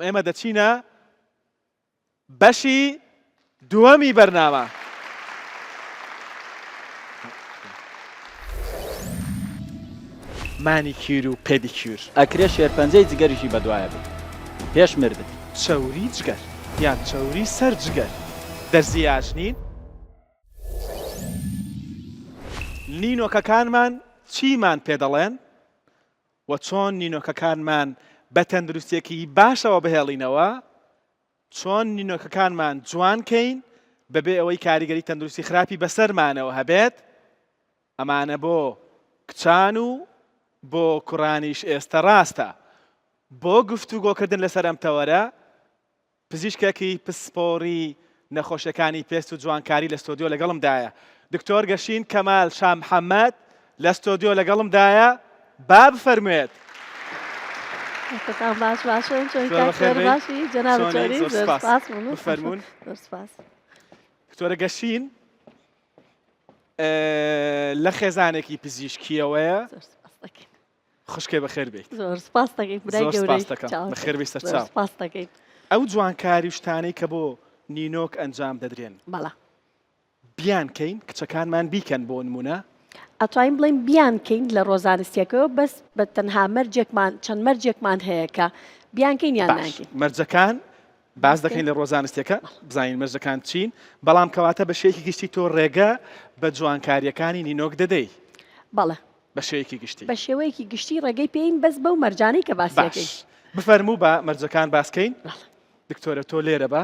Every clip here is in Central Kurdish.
ئێمە دەچینە بەشی دووەمی بەرنامە. مانیکیور و پێدیکیور. ئەکرێ شێرپەنجەی جگەریشی بەدوایە بێت پێش مردن. چەوری جگەر یان چەوری سەر جگەر دەرزی ئاژنین. نینۆکەکانمان چیمان پێ دەڵێن؟ وە چۆن نینۆکەکانمان بە تەندروستیەکی باشەوە بهێڵینەوە، چۆن نینۆکەکانمان جوان کەین بەبێ ئەوەی کاریگەری تەندروستی خراپی بەسەرمانەوە هەبێت، ئەمانە بۆ کچان و بۆ کوڕانیش ئێستە ڕاستە. بۆ گفتوگۆکردن لەسەر ئەم تەوەرە پزیشکێکی پسپۆڕی نەخۆشیەکانی پێست و جوانکاری لە ستۆدیۆ لەگەڵمدایە. دکتۆر گەشین کەمال شامحەمەد لە ستۆدیۆ لەگەڵمدایە، با بفەرموێت. دەستتان باش باشن چۆنی زۆر کاک بەخێر زۆر بێی. باشی جەنابت چۆنی؟ چۆنی زۆر زۆر سپاس. سپاس ممنون بفەرموون. زۆر سپاس. دکتۆرە گەشین ئە، لە خێزانێکی پزیشکیەوەیە. زۆر سپاس دەکەین. خوشکێ بەخێر بێیت. زۆر سپاس دەکەین برای زۆر گەورەی سپاس دەکەم. چاوت بەخێر بێی زۆر سەرچاو. سپاس دەکەین. ئەو جوانکاری و شتانەی کە بۆ نینۆک ئەنجام دەدرێن. بەڵێ. بیانکەین کچەکانمان بیکەن بۆ نمونە؟ ئەتوانین بڵێین بیانکەین لە ڕۆ زانستیەکەوە بەس بە تەنها مەرجێکمان چەند مەرجێکمان هەیە کە بیانکەین یان باش نانکەین. مەرجەکان باس دەکەین لە ڕۆ زانستیەکە بزانین مەرجەکان چین بەڵام کەواتە بە شێوەیەکی گشتی تۆ ڕێگە بە جوانکاریەکانی نینۆک دەدەی؟ بەڵێ. بە شێوەیەکی گشتی. بە شێوەیەکی گشتی ڕێگەی پێین بەس بەو مەرجانەی کە باسی باش ئەکەین. بفەرموو با مەرجەکان باس کەین. بەڵێ. دکتۆرە تۆ لێرە بە.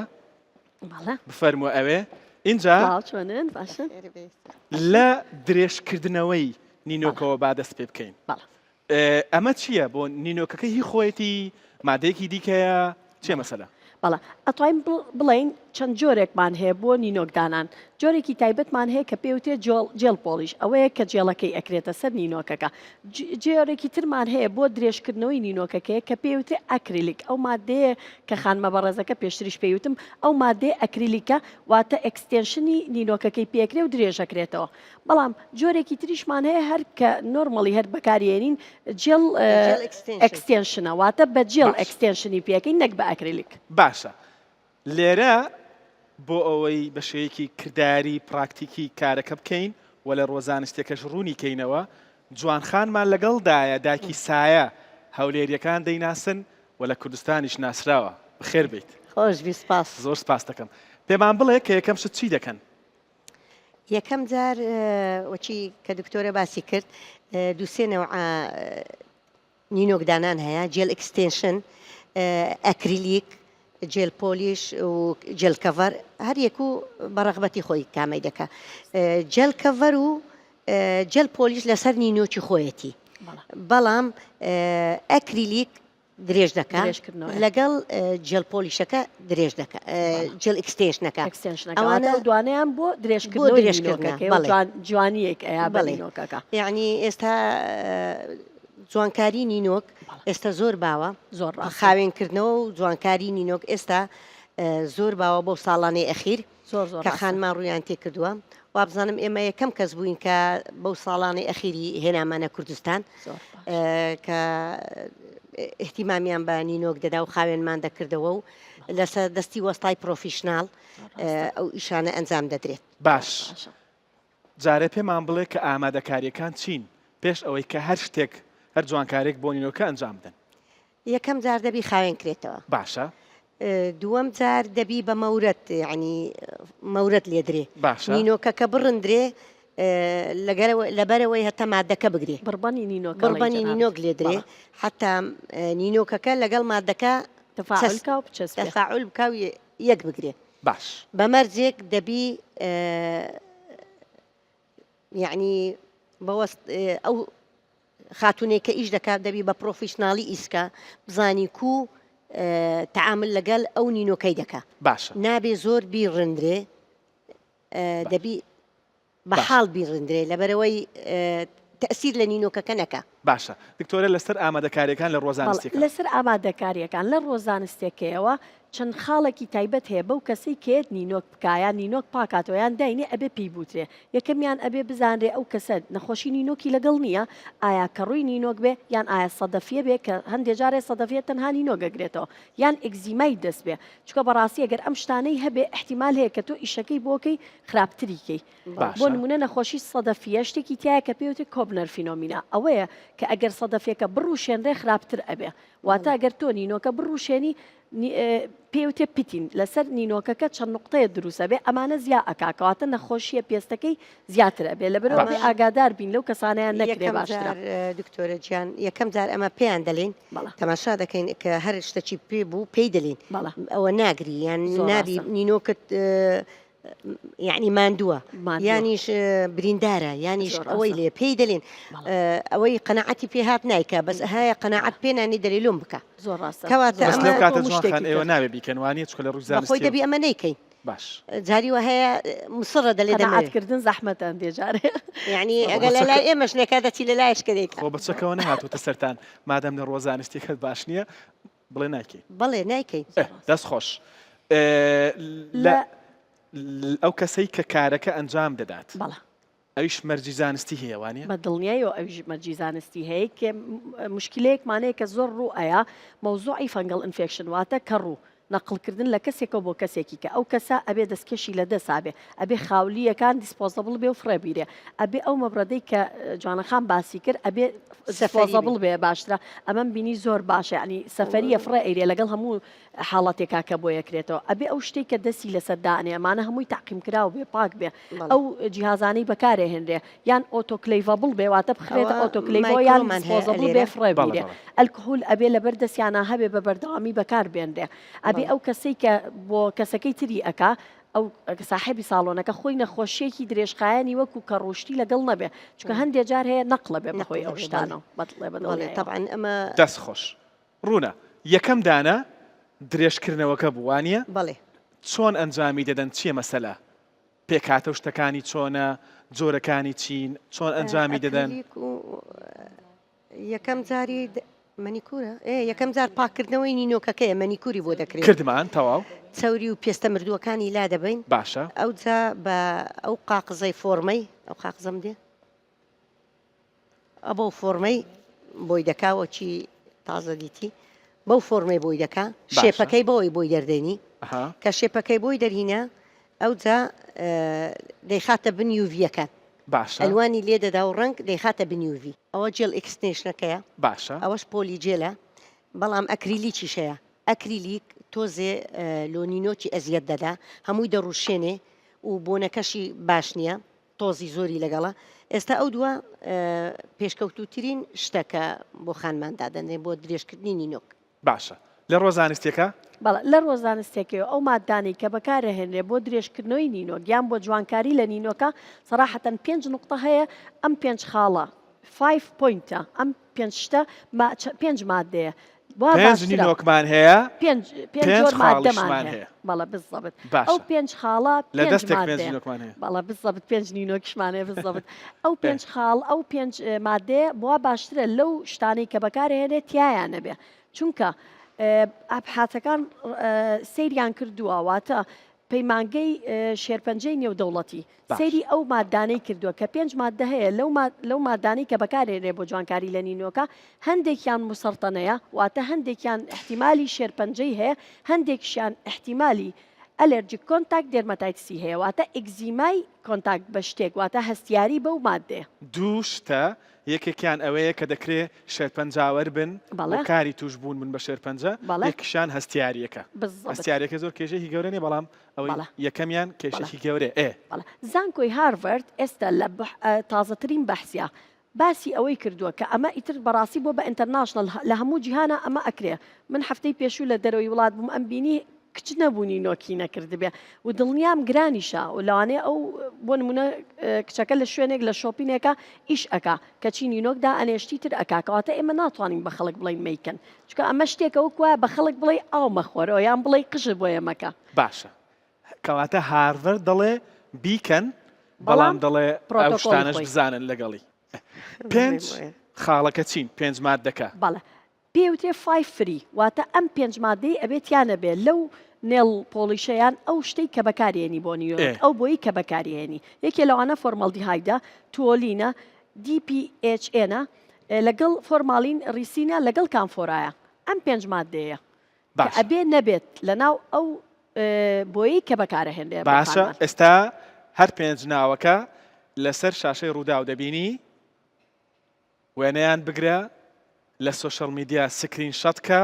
بەڵێ. بفەرموو ئەوێ. ئینجا. سڵاو چۆنن باشن. لە درێژکردنەوەی نینۆکەوە با دەست پێ بکەین. بەڵێ. ئەمە چییە بۆ نینۆکەکە هی خۆیەتی مادەیەکی دیکەیە چیە مەسەلە؟ بەڵێ ئەتوانین بڵێین چەند جۆرێکمان هەیە بۆ نینۆک دانان جۆرێکی تایبەتمان هەیە کە پێوتێ gel polish ئەوەیە کە جێڵەکەی ئەکرێتە سەر نینۆکەکە جۆرێکی ترمان هەیە بۆ درێژکردنەوەی نینۆکەکەیە کە پێوتێ ئەکریلیک ئەو مادەیە کە خانمە بەڕێزەکە پێشتریش پێیوتم ئەو مادەیە ئەکریلیکە واتە extension ی نینۆکەکەی پێکرێ و درێژەکرێتەوە بەڵام جۆرێکی تریشمان هەیە هەر کە normally هەر بەکاریێنین gel extension ە واتە بە gel extension ی پێکەین نەک بە ئەکریلیک. باشە لێرە بۆ ئەوەی بە شێوەیەکی کرداری پراکتیکی کارەکە بکەین و لە ڕووە زانستیەکەش ڕوونی کەینەوە جوان خانمان لەگەڵدایە دایکی سایە هەولێریەکان دەیناسن و لە کوردستانیش ناسراوە بەخێر بێیت. خۆش بی سپاس. زۆر سپاست دەکەم. پێمان بڵێ کە یەکەم شت چی دەکەن؟ یەکەم جار وەکی کە دکتۆرە باسی کرد دووسێ نەوع نینۆک دانان هەیە gel extension acrylic gel polish و gel cover هەر یەک و بە ڕەغبەتی خۆی کامەی دەکا gel cover و gel polish لەسەر نینۆکی خۆیەتی بەڵام ئەکریلیک درێژ دەکا لەگەڵ gel polish ەکە درێژ دەکا gel extension ەکە ئەوانە دوانیان بۆ درێژکردنەوەی درێژکردنەکەی جوانیەک ئەیا بەڵێ نینۆکەکە یعنی ئێستا جوانکاری نینۆک ئێستا زۆر باوە زۆر خاوێنکردنەوە و جوانکاری نینۆک ئێستا زۆر باوە بۆ ساڵانەی ئەخیر زۆر زۆر کە ڕاستە. خانمان ڕوویان تێکردووە وابزانم ئێمە یەکەم کەس بووین کە بەو ساڵانەی ئەخیری هێنامانە کوردستان زۆر باش. کە ئیهتیمامیان بە نینۆک دەدا و خاوێنمان دەکردەوە و لەسەر دەستی وەستای professional زۆر ڕاستە. ئەو ئیشانە ئەنجام دەدرێت. باش باشە. جارێ پێمان بڵێ کە ئامادەکاریەکان چین پێش ئەوەی کە هەر شتێک هەر جوانکاریەک بۆ نینۆکە ئەنجام بدەن؟ یەکەم جار دەبی خاوێن کرێتەوە. باشە. دووەم جار دەبی بە مەورەت یعنی مەورەت لێدرێ. باشە. نینۆکەکە بڕندرێ لەگەرەوە لەبەرەوەی هەتا مادەکە بگرێ. بڕبەنی نینۆکە بڕبەنی نینۆک لێدرێ حتا نینۆکەکە لەگەڵ مادەکە تەفاعول کا و بچەسپێ. تەفاعول بکا و یەک بگرێ. باش. بە مەرجێک دەبی یعنی بەوەست ئەو خاتونێک کە ئیش دەکات دەبی بە professional ی ئیسکا بزانی کو تەعامل لەگەل ئەو نینۆکەی دەکا باشە نابێ زۆر بیڕندرێ دەبی بە حاڵ بیڕندرێ لەبەرەوەی تەسیر لە نینۆکەکە نەکا. باشە دکتۆرە لەسەر ئامادەکاریەکان لە ڕووە زانستیەکان. لەسەر ئامادەکاریەکان لە ڕووە زانستیەکەیەوە چەند خاڵێکی تایبەت هەیە بەو کەسەی کەیەت نینۆک بکا یان نینۆک پاکاتەوە یان داینێ ئەبێ پێی بوترێ یەکەمیان ئەبێ بزانرێ ئەو کەسە نەخۆشی نینۆکی لەگەڵ نیە ئایا کەڕووی نینۆک بێ یان ئایا سەدەفیە بێ کە هەندێ جارێ سەدەفیە تەنها نینۆک ئەگرێتەوە یان ئێگزیمای دەست بێ چونکە بەڕاستی ئەگەر ئەم شتانەی هەبێ ئیحتیمال هەیە کە تۆ ئیشەکەی بۆکەی خراپتری کەی بۆ باشە. نمونە نەخۆشی سەدەفیە شتێکی تیایە کە پێی وترێ Koebner phenomena ئەوەیە کە ئەگەر سەدەفیەکە بڕوشێنرێ خراپتر ئەبێ واتە ئەگەر تۆ نینۆکە بڕوشێنی پێی وترێ pitting لەسەر نینۆکەکە چەند نوقتەیە دروست ئەبێ ئەمانە زیا ئەکا کەواتە نەخۆشیە پێستەکەی زیاتر ئەبێ لەبەرئەوە ئەبێ باش. ئاگادار بین لەو کەسانەیان نەکرێ یەکەم باشترە. جار دکتۆرە گیان یەکەم جار ئەمە پێیان دەلێین بەڵێ. تەماشا دەکەین کە هەر شتەکی پێ بوو پێی دەلێین بەڵێ. ئەوە ناگری یان زۆر نابی ڕاستە. نینۆکت یعنی ماندووە ماندووە. یانیش بریندارە یانیش زۆر ئەوەی ڕاستە. لێ پێی دەلێن بەڵێ. ئەوەی قەناعەتی پێ هات نایکا بەس هەیە قەناعەت پێ نانی دەلێ لۆم بکە زۆر ڕاستە. کەواتە زۆر بەس لەو ئەمە ڕاستە. کاتە تۆ جوان خان مشتێکی ئێوە تر. نابێ بیکەن وانیە چونکە لە ڕووی بەخۆی زانستیەوە دەبی ئەمە نەیکەین باش. جاری وا هەیە مسڕە دەلێ قەناعەت دەمەوێ. کردن زەحمەتە هەندێ جارێ. یعنی خۆ ئەگەر بە لە چەکە لای ئێمەش نەکا دەچی لە لایش کە دەیکا. خۆ بە چەکەوە نەهاتووەتە سەرتان مادام لە ڕووە زانستیەکەت باش نییە بڵێ نایکەین. بەڵێ نایکەین. ئێ دەست خۆش. ئێ لە لە ئەو کەسەی کە کارەکە ئەنجام دەدات. بەڵێ. ئەویش مەرجی زانستی هەیە وانیە؟ بە دڵنیایەوە ئەویش مەرجی زانستی هەیە کە موشکیلەیەکمان هەیە کە زۆر ڕوو ئەیا مەوزوعی fungal infection واتە کەڕوو نەقڵکردن لە کەسێکەوە بۆ کەسێکی کە ئەو کەسە ئەبێ دەستکێشی لە دەسا بێ ئەبێ خاولییەکان disposable بێ و فڕێ بیرێ ئەبێ ئەو مەبرەدەی کە جوانەخان باسی کرد ئەبێ disposable بێ باشترە ئەمەم بینی زۆر باشە یعنی سەفەریە فڕێ ئەیرێ لەگەڵ هەموو حاڵەتێکا کە بۆی ئەکرێتەوە ئەبێ ئەو شتەی کە دەستی لەسەر دائەنێ ئەمانە هەمووی تەعقیم کراو بێ پاک بێ ئەو جیهازانەی بەکارئەهێنرێ یان autoclavable بێ واتە بخرێتە ئەوە ئۆتۆکلەیڤەوە یان مایکرۆمان هەیە disposable بێ ئەلێرە. فڕێ بەڵێ بیرێ بەڵێ. ئەلکهول ئەبێ لەبەر دەستیانا هەبێ بە بەردەوامی بەکار بێنرێ ئەبێ بەڵێ. ئەو کەسەی کە بۆ کەسەکەی تری ئەکا ئەو ساحێبی ساڵۆنەکە خۆی نەخۆشیەکی درێژخایەنی وەکو کەڕووشتی لەگەڵ نەبێ چونکە هەندێ جار هەیە نەقڵە بێ نەقڵ بەهۆی ئەو دەبێ بەڵێ. شتانەوە بەڵێ بەڵێ بەدڵنیایەوە. تەبعەن ئەمە. دەست خۆش. ڕوونە. یەکەم دانە درێژکردنەوەکە بوو وانیە؟ بەڵێ. چۆن ئەنجامی دەدەن چیە مەسەلە؟ پێکهاتە و شتەکانی چۆنە؟ جۆرەکانی چین؟ چۆن ئەنجامی دەدەن؟ ئەکریلیک و یەکەم جاری مەنیکورە؟ ئێ یەکەم جار پاککردنەوەی نینۆکەکەیە مەنیکوری بۆ دەکرێت. کردمان تەواو. چەوری و پێستە مردووەکانی لادەبەین. باشە. ئەوجا بە ئەو قاقزەی فۆرمەی ئەو قاقزەم دێ؟ ئە بەو فۆرمەی بۆی دەکا وەکی تازە دیتی بەو فۆرمەی بۆی دەکا باشە. shape ەکەی بەوەی بۆی دەردێنی ئەها. کە shape ەکەی بۆی دەرهینە ئەوجا دەیخاتە بن UV یەکان باشە. ئەلوانی لێ دەدا و ڕەنگ دەیخاتە بن UV ئەوە gel extension ەکەیە باشە. ئەوەش poly gel ە بەڵام ئەکریلیکیش هەیە ئەکریلیک تۆزێ لۆ نینۆکی ئەزیەت دەدا هەمووی دەڕوشێنێ و بۆنەکەشی باش نییە تۆزی زۆری لەگەڵە ئێستا ئەو دووە پێشکەوتووترین شتە کە بۆ خانمان دادەنرێن بۆ درێژکردنی نینۆک. باشە لە ڕوە زانستیەکە؟ بەڵێ لە ڕوە زانستیەکەیەوە ئەو ماددانەی کە بەکارئەهێنرێ بۆ درێژکردنەوەی نینۆک یان بۆ جوانکاری لە نینۆکە سەراحەتەن پێنج نوقتە هەیە ئەم پێنج خاڵە five point ە ئەم پێنج شتە پێنج مادەیە وا پێنج باشترە. نینۆکمان هەیە پێنج پێنج پێنج جۆر مادەمان خاڵیشمان هەیە هەیە. بەڵێ بالضبط باشە. ئەو پێنج خاڵە لە پێنج دەستێک پێنج مادەیە نینۆکمان هەیە. بەڵێ بالضبط پێنج نینۆکیشمان هەیە بالضبط ئەو ئێ. پێنج خاڵ ئەو پێنج مادەیە وا باشترە لەو شتانەی کە بەکارهێنێ تیایا نەبێ چونکە ئەبحاسەکان سەیریان کردووە واتە پەیمانگەی شێرپەنجەی نێودەوڵەتی باش. سەیری ئەو ماددانەی کردووە کە پێنج ماددە هەیە لەو لەو ماددانەی کە بەکارهێنرێ بۆ جوانکاری لە نینۆکە هەندێکیان موسەڕتەنەیە واتە هەندێکیان ئیحتیمالی شێرپەنجەی هەیە هەندێکیشیان ئیحتیمالی allergic contact dermatitis ی هەیە واتە ئیگزیمای contact بە شتێک واتە هەستیاری بەو ماددەیە. دوو شتە یەکێکیان ئەوەیە کە دەکرێ شێرپەنجاوەر بن، بەڵێ. هۆکاری تووشبوون بن بە شێرپەنجە، بەڵێ. یەکیشیان هەستیارییەکە. بالضبط. هەستیارییەکە زۆر کێشەیەکی گەورە نییە، بەڵام ئەوەی بەڵێ. یەکەمیان بەڵێ. کێشەیەکی گەورەیە. ئێ. بەڵێ. زانکۆی هارڤەرد ئێستا لە بح تازەترین بەحسیا باسی ئەوەی کردووە کە ئەمە ئیتر بەڕاستی بۆ بە international لە هەموو جیهانا ئەمە ئەکرێ. من هەفتەی پێشوو لە دەرەوەی وڵات بووم ئەمبینی کچ نەبوو نینۆکی نەکردبێ و دڵنیام گرانیشە و لەوانەیە ئەو بۆ نمونە کچەکە لە شوێنێک لە shopping ێکە ئیش ئەکا کەچی نینۆک دا ئەنێ شتی تر ئەکا کەواتە ئێمە ناتوانین بە خەڵک بڵێین مەیکەن چونکە ئەمە شتێکە وەک وایە بە خەڵک بڵێی ئاو مەخۆرەوە یان بڵێی قژت بۆیە مەکە. باشە کەواتە هارڤەرد دەڵێ بیکەن بەڵام بەڵام دەڵێ ئەو پرۆتۆکۆڵی شتانەش خۆی. بزانن لەگەڵی. پێنج بەڵێ. خاڵەکە چین پێنج ماددەکە؟ بەڵێ پێی وترێ five free واتە ئەم پێنج مادەی ئەبێ تیا نەبێ لەو nail polish ە یان ئەو شتەی کە بەکاری هێنی بۆ نینۆک ئەو بۆیەی کە بەکاری هێنی یەکێ لەوانە فۆرمەڵدیهایدە toluene ە DPHN ە لەگەڵ فۆرماڵین ریسینە لەگەڵ کامفۆرایە ئەم پێنج مادەیە کە ئەبێ نەبێت لەناو ئەو بۆیەی کە بەکارەهێنرێ بۆ باشە خانمان. ئێستا هەر پێنج ناوەکە لەسەر شاشەی ڕووداو دەبینی وێنەیان بگرە لە social media screenshot کە.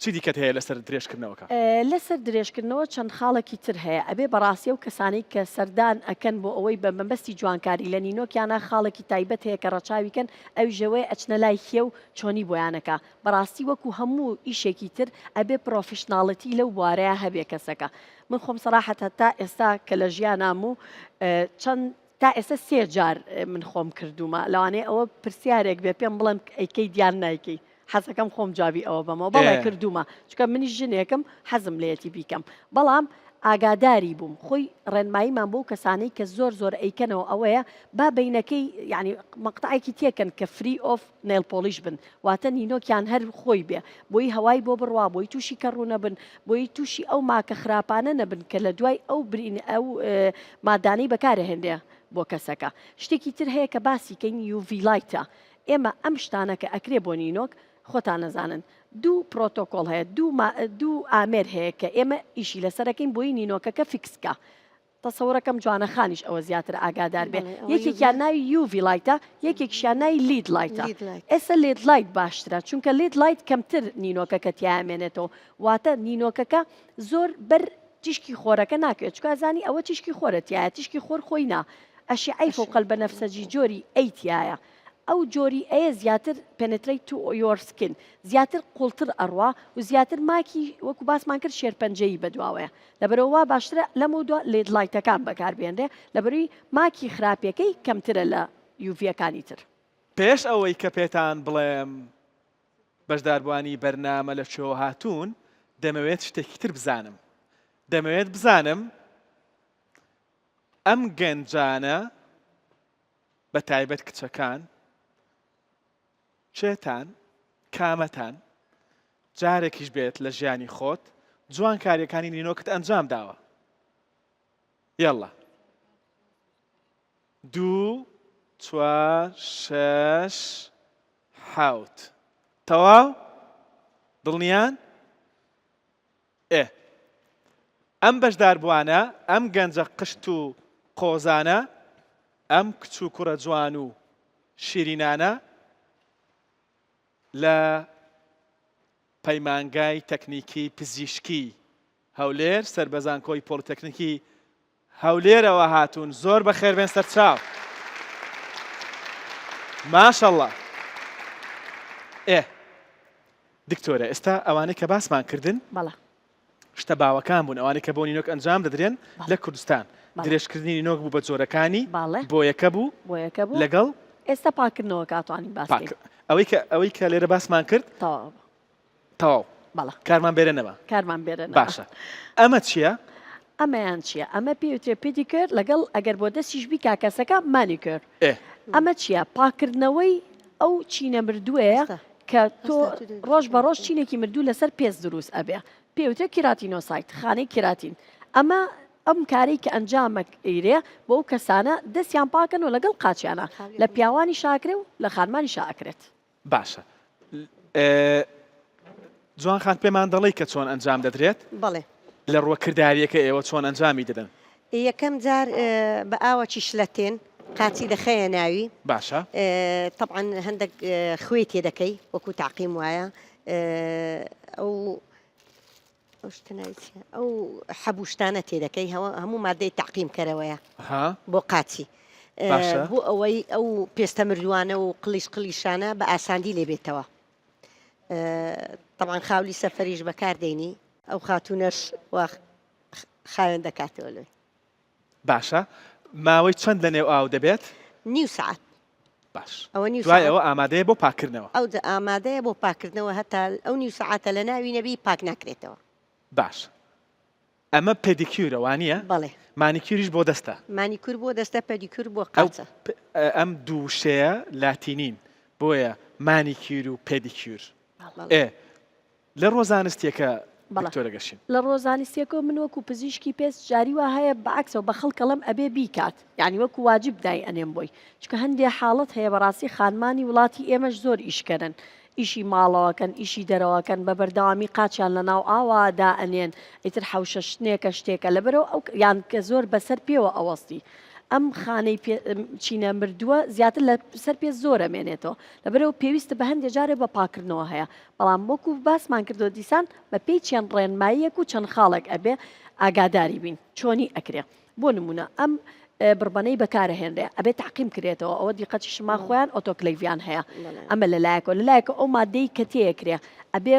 چی دیکەت هەیە لەسەر درێژکردنەوەکە؟ لەسەر درێژکردنەوە چەند خاڵێکی تر هەیە ئەبێ بەڕاستی ئەو کەسانەی کە سەردان ئەکەن بۆ ئەوەی بە مەبەستی جوانکاری لە نینۆکیانا خاڵێکی تایبەت هەیە کە ڕەچاوی کەن ئەویش ئەوەیە ئەچنە لای کێ و چۆنی بۆیان ئەکا بەڕاستی وەکو هەموو ئیشێکی تر ئەبێ professionality لەو بوارەیا هەبێ کەسەکە من خۆم سەراحەت هەتا ئێستا کە لە ژیانام و چەند تا ئێستا سێ جار من خۆم کردوومە لەوانەیە ئەوە پرسیارێک بێ پێم بڵێن ئەیکەی دیان نایکەی حەزەکەم خۆم جوابی ئەوە بەمەوە بەڵێ کردوومە چونکە منیش ژنێکم حەزم لێیەتی بیکەم بەڵام ئاگاداری بووم خۆی ڕێنماییمان بۆ کەسانەی کە زۆر زۆر ئەیکەنەوە ئەوەیە با بینەکەی یعنی مەقتەعێکی تێکەن کە free of nail polish بن واتە نینۆکیان هەر خۆی بێ بۆی هەوای بۆ بڕوا بۆی تووشی کەڕوو نەبن بۆی تووشی ئەو ماکە خراپانە نەبن کە لە دوای ئەو برین ئەو مادانەی بەکارەهێنرێ بۆ کەسەکە شتێکی تر هەیە کە باسی کەین UV light ە ئێمە ئەم شتانە کە ئەکرێ بۆ نینۆک خۆتان ئەزانن دوو پرۆتۆکۆڵ هەیە دوو دوو ئامێر هەیە کە ئێمە ئیشی لەسەرەکەین بۆی نینۆکەکە fix کا تەسەورەکەم جوانە خانیش ئەوە زیاتر ئاگادار بێ یەکێکیان ناوی UV light ە یەکێکیشیان ناوی LED light ە ئێستا LED light باشترە چونکە LED light کەمتر نینۆکەکە تیامێنێتەوە واتە نینۆکەکە زۆر بەر تیشکی خۆرەکە ناکەوێت چونکە ئەزانی ئەوە تیشکی خۆرە تیایە تیشکی خۆر خۆی نا ئەشیعەی فوق البنفسجی جۆری A تیایە ئەو جۆری A یە زیاتر penetrate to your skin زیاتر قوڵتر ئەڕوا و زیاتر ماکی وەکو باسمان کرد شێرپەنجەیی بەدواوەیە لەبەرئەوە وا باشترە لەمەو دوا LED light ەکان بەکاربێنرێ لەبەروی ماکی خراپیەکەی کەمترە لە UV یەکانی تر. پێش ئەوەی کە پێتان بڵێم بەشداربووانی بەرنامە لە کوێوە هاتوون، دەمەوێت شتێکی تر بزانم. دەمەوێت بزانم ئەم گەنجانە بە تایبەت کچەکان کێتان، کامەتان جارێکیش بێت لە ژیانی خۆت جوانکارییەکانی نینۆکت ئەنجام داوە؟ یەڵا. دوو چوار شەش حەوت تەواو دڵنیان ئێ ئەم بەشداربووانە ئەم گەنجە قشت و قۆزانە ئەم کچ و کوڕە جوان و شیرینانە لە پەیمانگای تەکنیکی پزیشکی هەولێر سەر بە زانکۆی پۆلیتەکنیکی هەولێرەوە هاتوون زۆر بەخێربێن سەرچاو ماشەڵڵا ئێ دکتۆرە ئێستا ئەوانەی کە باسمان کردن بەڵێ شتە باوەکان بوون ئەوانەی کە بۆ نینۆک ئەنجام دەدرێن لە کوردستان درێژکردنی نینۆک بوو بە جۆرەکانی بۆ یەکە بوو بۆ یەکە بوو لەگەڵ ئێستا پاکردنەوە کاتوانین باس ئەوەی کە ئەوەی کە لێرە باسمان کرد تەواو تەواو بەڵێ. کارمان بێرە نەما. کارمان بێرە نەما. باشە ئەمە چییە؟ ئەمەیان چییە؟ ئەمە پێی وترێ pedicure لەگەڵ ئەگەر بۆ دەستیش بیکا کەسەکە manicure. ئێ. ئەمە چییە؟ پاککردنەوەی ئەو چینە مردووەیە کە تۆ ڕۆژ بە ڕۆژ چینێکی مردوو لەسەر پێست دروست ئەبێ. پێی وترێ keratinocyte، خانەی کیراتین. ئەمە ئەم کارەی کە ئەنجامەک ئەیرێ بۆ ئەو کەسانە دەستیان پاکەن و لەگەڵ قاچیانە. لە پیاوانیشا ئەکرێ و لە خانمانیشا ئەکرێت. باشە جوان خان پێمان دەڵێی کە چۆن ئەنجام دەدرێت؟ بەڵێ. لە ڕووە کردارییەکە ئێوە چۆن ئەنجامی دەدەن؟ یەکەم جار بە ئاوەکی شلەتێن قاچی دەخەیە ناوی. باشە. تەبعەن هەندەک خوێی تێ دەکەی وەکو تەعقیم وایە ئەو ئەو شتە ناوی چیە؟ ئەو حەب و شتانە تێ دەکەی هەوە هەموو مادەی تەعقیم کەرەوەیە ها بۆ قاچی باشە. بۆ ئەوەی ئەو پێستە مردووانە و قڵیش قڵیشانە بە ئاساندی لێ بێتەوە تەبعەن خاولی سەفەریش بەکار دێنی ئەو خاتوونەش وا خاوێن دەکاتەوە لۆی. باشە ماوەی چەند لە نێو ئاو دەبێت؟ نیو سەعات. باش ئەوە نیو دوای سەعات ئەوە ئامادەیە بۆ پاککردنەوە. ئەوجا ئامادەیە بۆ پاککردنەوە هەتا ئەو نیو سەعاتە لە ناوی نەبی پاک ناکرێتەوە. باش ئەمە pedicure ە وانیە؟ بەڵێ. مانیکیوریش بۆ دەستە؟ مانیکور بۆ دەستە pedicure بۆ ئەو قاچە. ئەم دوو وشەیە لاتینین. بۆیە مانیکیور و پێدیکیور ئێ لە ڕووە زانستیەکە دکتۆرە گەشین. لە ڕووە زانستیەکەوە من وەکو پزیشکی پێست جاری وا هەیە بە عەکسەوە بە خەڵک ئەڵێم ئەبێ بیکات یانی وەکو واجب دای ئەنێم بۆی چونکە هەندێ حاڵەت هەیە بەڕاستی خانمانی وڵاتی ئێمەش زۆر ئیشکەرن ئیشی ماڵەوەکەن ئیشی دەرەوەکەن بە بەردەوامی قاچیان لە ناو ئاوا دائەنێن ئیتر حەوشە شتنێکە شتێکە لەبەرئەوە ئەو یان کە زۆر بەسەر پێوە ئەوەستی ئەم خانەی پێ چینە مردووە زیاتر لە سەر پێ زۆر ئەمێنێتەوە لەبەرئەوە پێویستە بە هەندێ جارێ بە پاکردنەوە هەیە بەڵام وەکو باسمان کردووە دیسان بە پێی چەند ڕێنماییەک و چەند خاڵێک ئەبێ ئاگاداری بین چۆنی ئەکرێ بۆ نمونە ئەم بڕبەنەی بەکارەهێنرێ ئەبێ تەعقیم کرێتەوە ئەوە دیقەتی شما خۆیان ئۆتۆکلەیڤیان هەیە ئەمە لە لایەکەوە لە لایەکە ئەو مادەی کە تێکرێ ئەبێ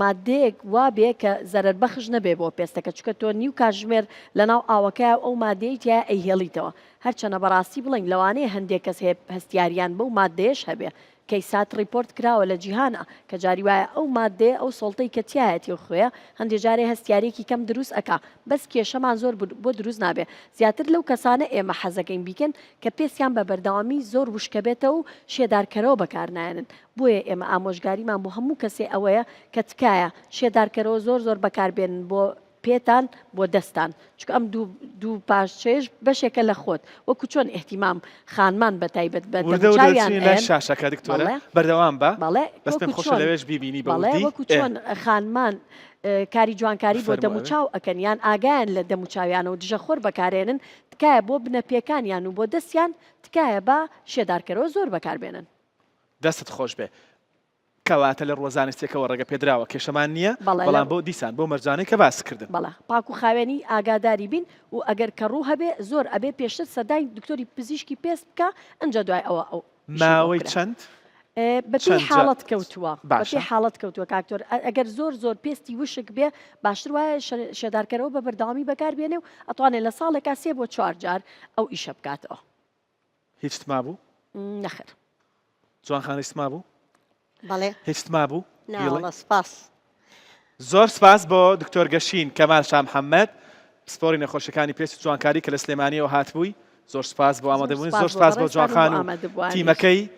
مادەیەک وابێ کە زەرەر بەخش نەبێ بۆ پێستەکە چونکە تۆ نیو کاتژمێر لەناو ئاوەکەیا و ئەو مادەیەی تیایە ئەیهێڵیتەوە هەرچەنە بەڕاستی بڵێین لەوانەیە هەندێک کەس هەیە هەستیاریان بەو مادەیەش هەبێ کەیسات report کراوە لە جیهانا کە جاری وایە ئەو مادەیە ئەو salt ەی کە تیایەتی و خوێیە هەندێ جارێ هەستیاریەکی کەم دروست ئەکا بەس کێشەمان زۆر بۆ دروست نابێ زیاتر لەو کەسانە ئێمە حەزەکەین بیکەن کە پێستیان بە بەردەوامی زۆر وشکەبێتەوە و شێدارکەرەوە بەکارنایەنن بۆیە ئێمە ئامۆژگاریمان بۆ هەموو کەسێ ئەوەیە کە تکایە شێدارکەرەوە زۆر زۆر بەکاربێنن بۆ پێتان بۆ دەستان چونکە ئەم دوو دوو پارچەیەش بەشێکە لە خۆت وەکو چۆن ئیهتیمام خانمان بە تایبەت بە وردە وردە دەموچاویان دەچینە لای ئەیەن شاشەکە دکتۆرە بەڵێ بەردەوام بە بەڵێ بەس پێم وەکو خۆشە چۆن لەوێش بیبینی بە بەڵێ وردی وەکو ئێ چۆن خانمان کاری جوانکاری بۆ فەرموو ئەوێ دەموچاو ئەکەن یان ئاگایان لە دەموچاویانە و دژەخۆر بەکارێنن تکایە بۆ بنە پێکانیان و بۆ دەستیان تکایە با شێدارکەرەوە زۆر بەکاربێنن. دەستت خۆش بێ کەواتە لە ڕووە زانستیەکەوە ڕێگە پێدراوە کێشەمان نییە بەڵێ لە بەڵام بۆ دیسان بەو مەرجانەی کە باست کردن. بەڵێ پاک و خاوێنی ئاگاداری بین و ئەگەر کەڕوو هەبێ زۆر ئەبێ پێشتر سەردانی دکتۆری پزیشکی پێست بکا ئنجا دوای ئەوە ئەو ئیشەی بۆ ماوەی بکرێ. چەند؟ بەپێی چەند جار؟ حاڵەت کەوتووە باشە. بەپێی حاڵەت کەوتووە کاک دکتۆر ئەگەر زۆر زۆر پێستی وشک بێ باشتر وایە شێدارکەرەوە بە بەردەوامی بەکار بێنێ و ئەتوانێ لە ساڵێکا سێ بۆ چوار جار ئەو ئیشە بکاتەوە. هیچت مابوو؟ نەخێر. جوان خان هیچت مابوو؟ بەڵێ. هیچت مابوو؟ نا وەڵا سپاس. زۆر سپاس بۆ دکتۆر گەشین کەمال شا محەممەد پسپۆری نەخۆشیەکانی پێست و جوانکاری کە لە سلێمانیەوە هاتبووی زۆر سپاس بۆ ئامادەبوونی زۆر سپاس بۆ جوان خان و تیمەکەی.